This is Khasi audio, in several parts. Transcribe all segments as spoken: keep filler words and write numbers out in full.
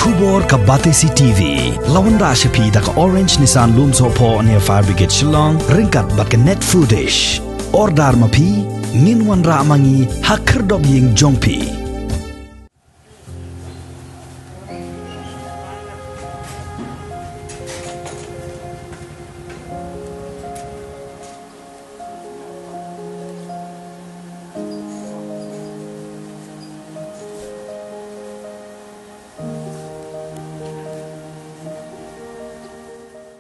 Khubor ka Batesi T V la wanrah sha phi da ka Orange Nissan Lumsohphoh near Fire Brigade Shillong ryngkat bad ka Net Foodish. Order ma phi, ngin wanrah ma ngi ha khyrdop ïing jong phi.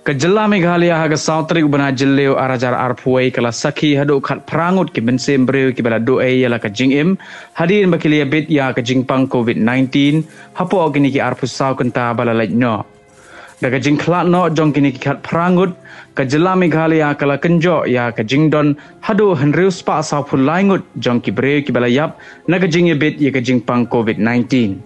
Ka jylla Meghalaya ha ka saw tarik u bnai Jylliew ar hajar arphew wei ka la sakhi haduh khatphra ngut ki mynsiem briew kiba la duh ei ïa la ka jingim hadien ba ki la ïabit ïa ka jingpang covid nineteen hapoh kine ki arphew saw kynta ba la leit noh. Da ka jingkhlad noh jong kine ki khatphra ngut, ka jylla Meghalaya ka la kynjoh ïa ka jingdon haduh hynriew spah sawphew lai ngut jong ki briew kiba la ïap na ka jingïabit ïa ka jingpang covid nineteen.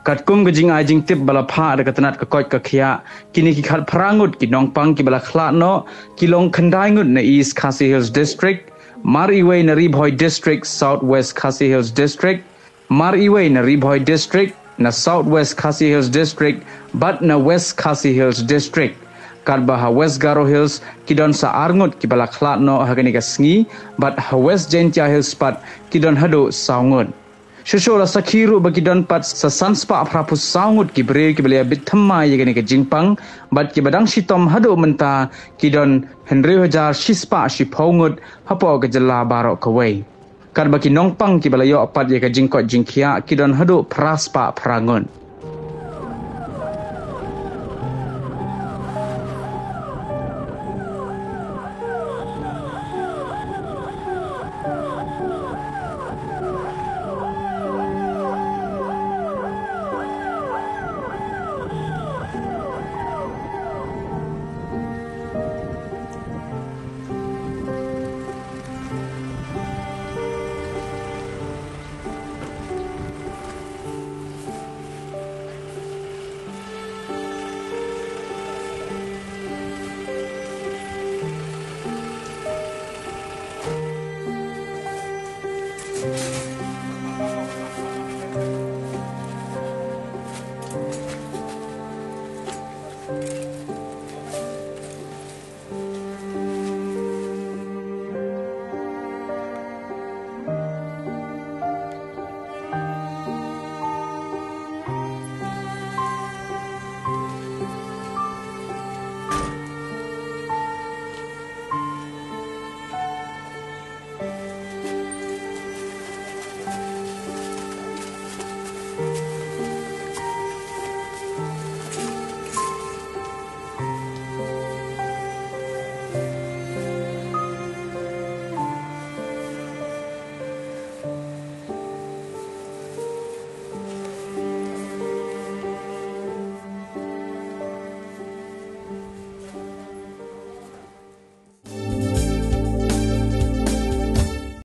Katkum ka jingai jingtip ba la phah da ka tnat ka koit ka khiah, kine ki khatphra ngut ki nongpang kiba la khlad noh ki long khyndai ngut na East Khasi Hills District, mar iwei na Ri Bhoi District, South West Khasi Hills District, mar iwei na Ri Bhoi District, na South West Khasi Hills District bad na West Khasi Hills District. Katba ha West Garo Hills ki don sa ar ngut kiba la khlad noh ha kane ka sngi, bad ha West Jaintia Hills pat ki don haduh saw ngut. Shuh shuh la sakhi ruh ba ki don pat sa san spah phraphew saw ngut ki briew kiba la ïabit thymmai ïa kane ka jingpang, bad kiba dang shitom haduh mynta ki don hynriew hajar shispah shiphew ngut hapoh ka jylla baroh kawei. Katba ki nongpang kiba la ïoh pat ïa ka jingkoit jingkhiah ki don haduh phra spah phra ngut.